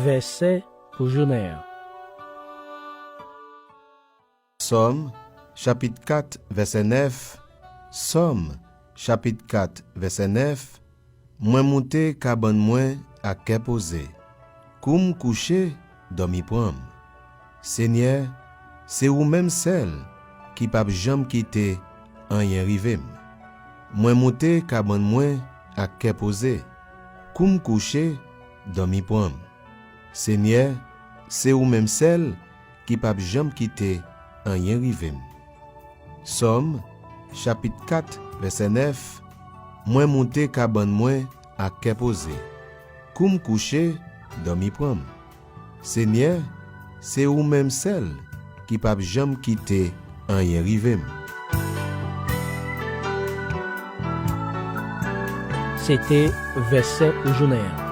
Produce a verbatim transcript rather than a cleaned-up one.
Vèsè pou jounen an. Sòm, chapit kat, vèsè nèf. Sòm, chapit kat, vèsè nèf. Mwen moute kabann mwen ak kè poze. Kou m kouche, dòmi pran m. Senyè, se ou menm sèl ki p ap janm kite anyen rive m. Mwen moute kabann mwen ak kè poze. Kou m kouche, dòmi pran m. Senyè, se ou menm sèl ki p ap janm kite anyen rive m. Sòm, chapit kat, vèsè nèf. Mwen moute kabann mwen ak kè poze. Kou m kouche, dòmi pran m. Senyè, se ou menm sèl ki p ap janm kite anyen rive m. Se te vèsè pou jounen an.